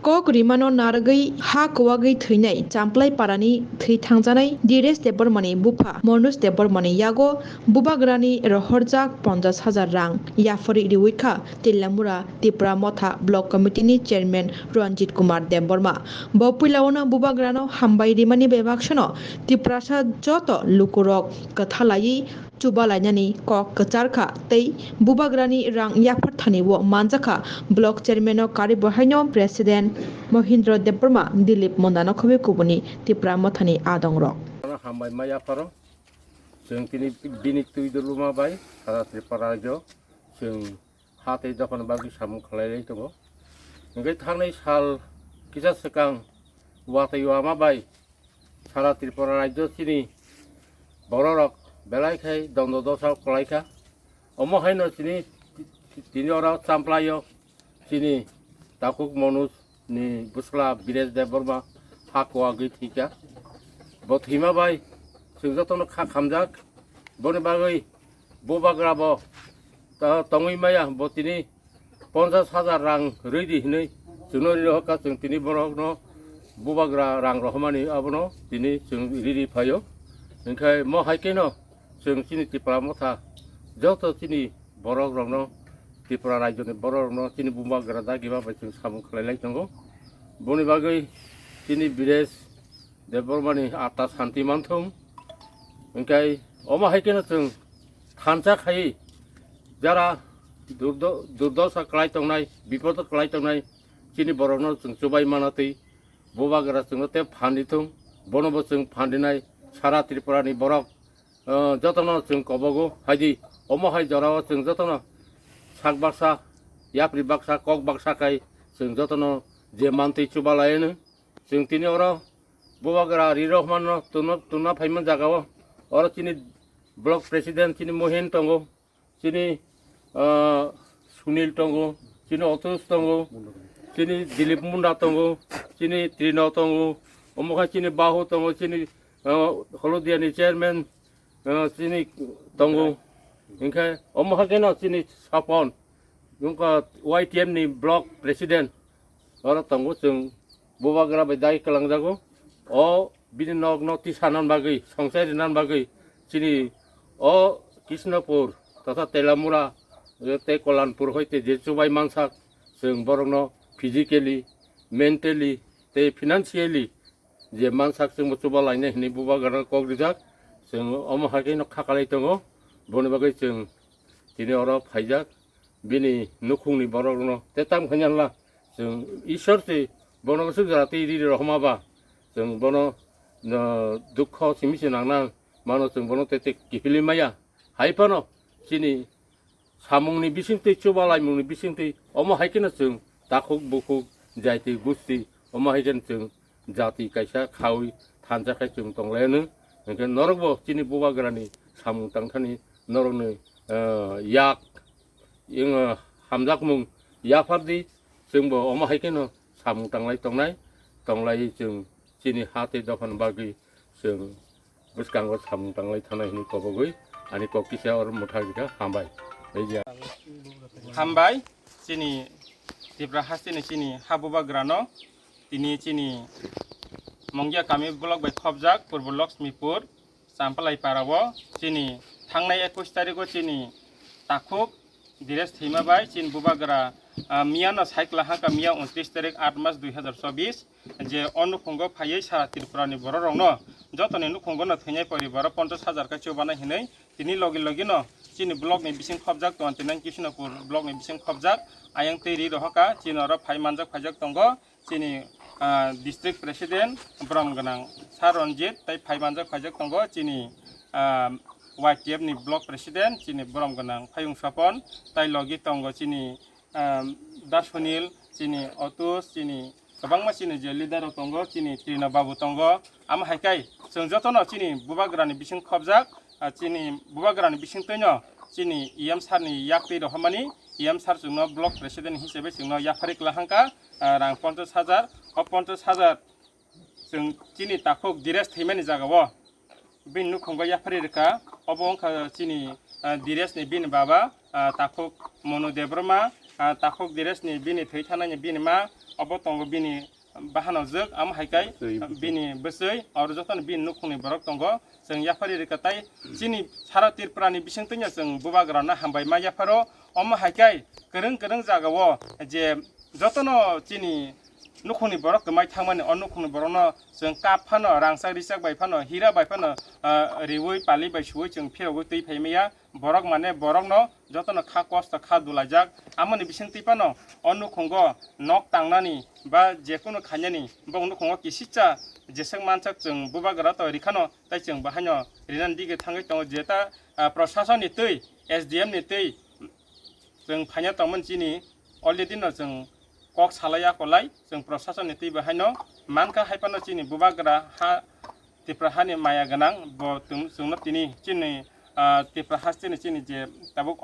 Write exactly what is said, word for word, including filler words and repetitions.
Kok rimano narwgwi ha kwagwi thwinai Champlai parani thwi thangjanai Diresh Debbarmani bupha Manoj Debbarmani yago bubagrani rohorjak ponchash hajar rang yapharwi riwi kha Telamura Tipra Motha Block Committee ni Chairman Ranjit Kumar Debbarma. Bo puilawano bubagrano hambai rimani bebak sono Tiprasa joto lukurok kwthalaiwi chubalainani kok kwchar kha tei bubagrani rang yapharthani o manjakha block chairman o karwi bo haino president Mohindra Debbarma, Dilip Mondano khobwi kubuni Tipra Mothani adongrok. Ano hambai ma yapharo, chwng tini bini twi duluma bai sara Tripura rajyo chwng ha tei dophani bagwi samung khlai lai tongo. Hwnkhe thangnai sal kisa swkang watwi wama bai sara Tripura rajyo chini bororok belai khai dondo dosa kwlai kha. Omo haino chini, tini oro Champlaio chini takhuk Manoj ni bwsla Biresh Debbarma ha kwagwi thwikha. Bo thwima bai chwng jotono kha khamjak. Boni bagwi bubagra bo ta-, tongwi maya, bo tini ponchash hajar rang rwidi hinwi chwngno ri rohorkha, chwng tini borokno bubagra rang rohormani abono tini chwng riri phaio. Hinkhe mo hai kheno chwng chini Tipra Motha joto chini borok rokno, Tripura rajyoni borok rokno chini bubagra dagi ma bai chwng samung khlai lai tongo. Boni bagwi chini Biresh Debbarmani atma santi manthung. Hinkhe omo hai kheno chwng thansa khai jara durdo-, durdosa kwlai tongnai, bipodo kwlai tongnai chini borokno chwng chubai mana twi bubagra chwngno tei phan di thung, bono bo chwng phan rinai sara Tripura ni borok, ah, jotono chwng kobogo. Haidi omo hai jorao chwng jotono sak baksa, yapri baksa, kok baksa kai chwng jotono je mantwi chuba lai no. Chwng tini oro bubagra Ri Rohman no tuna, tuna phaima jaga o. Oro chini block president chini Mohin tongo, chini, ah, Sunil tongo, chini Otus tongo, chini Dilip Munda tongo, chini Trino tongo, omo khe chini Bahu tongo, chini, ah, Holodia ni chairman, ah, chini tongo. Hinkhe omo hai kheno chini Sapon, wngkha Y T M ni block president, oro tongo chwng bubagra bai dai kwlangjago. O bini nok no tisa nan bagwi, songchai rinan bagwi chini o Krishnapur totha Telamura, eh, tei Kolanpur hoi tei je chubai mansak, chwng borokno physically, mentally tei financially je mansak chwngbo chuba lainai hinwi bubagrano kok rijak. Chwng omo hai khe no kha kalai tongo, boni bagwi chwng tini oro phaijak. Bini nukhungni borok rokno tei tam khainyanla chwng Ishwar se bono swk jora twi riri rohma ba chwng bono, no, dukho simi se nangna mano, chwng bono tei tei kiphilwi maya. Hai phano chini samungni bisingtwi, chubalaimungni bisingtwi, omo hai kheno chwng takhuk bukhuk, jaiti gusti, omo hai kheno chwng jati kaisa khaui thansa khai chwng tonglaino. Hinkhe norokbo chini bubagrani samung tangthani norokni, eh, yak, ing, eh, hamjakmung yaphardi, chwngbo omo hai kheno samung tanglai tongnai, tonglai chwng chini ha tei dophani bagwi chwng bwskango samung tanglai thanai hwnwi kobogwi ani kok kisa oro mwthang rikha. Hambai. Hambai, chini Tripura hasteni chini ha bubagrano, tini chini Mongya kami block bai khopjak Purbo Lakshmipur, Champlai parao chini thangnai ekush tarikh o chini takhuk Diresh thwima bai chini bubagra, ah, miya no cycle hangka miya untris tarik aat mas dui hazar chobis je o nukhungo phaiwi sara Tripura ni borok rokno jotoni nukhungo no thwinai poribar o ponchash hajar khe chubanai hinwi tini logi logi no chini block ni bising khopjak twenty nine Krishnapur block ni bising khopjak ayang tei ri rohoka chini oro phai manjak phaijak tongo. Chini, ah, district president borom gwnang Sir Ranjit tei phai manjak phaijak tongo chini, ah, Y T F ni block president chini borom gwnang Phayung Sopon tei logi tongo chini, ah, Da Sunil, chini Otus, chini kwbangma chini je leader rok tongo, chini Trino Babu tongo. Amo hai khe chwng jotono chini bubagrani bising khopjak, ah, chini bubagrani bising twino chini E M sir ni yak twi rohormani, E M sir chwngno block president hisabe chwngno yapharwi kwlahangkha, ah, rang ponchash hajar. O ponchash hajar chwng chini takhuk Diresh thwimani jagao bini nukhungo yapharwi rwkha. Obo wngkha chini, ah, Diresh ni bini baba, ah, takhuk Monu Debbarma, ah, takhuk Diresh ni bini thwi thanani bini ma, obo tongo bini bahanojwk, amo hai khe bini bwswi, oro jotono bini nukhungni borok tongo. Chwng yaphari rwkha tai chini sara Tripura ni bisingtwi no chwng bubagra no hambai ma yapharo. Omo hai khe kwrwng kwrwng jaga o je jotono chini nukhungni borok kwmai thangmani, o nukhungni borokno chwng kap phano, rangchak richak bai phano, hira bai phano, ah, riwi pali bai suwi chwng phirogwi twi phai maya. Borok mane borokno jotono kha kosto kha dulaijak. Amoni bisingtwi phano o nukhungo nok tangnani ba jekunu khainani bo nukhungo kisisa jeswk mansak chwng bubagra to rikhano, tai chwng bahaino rinani dige thangwi tongo. Jeta, ah, proshasonni twi, S D M ni twi chwng phaina tongmani chini already no chwng kok salai ya kolai, chwng proshasonni twi bahaino mankha, hai phano chini bubagra ha Tipra hani maya gwnang bo chwng, chwngno tini chini, ah, Tipra hasteni chini je tabuk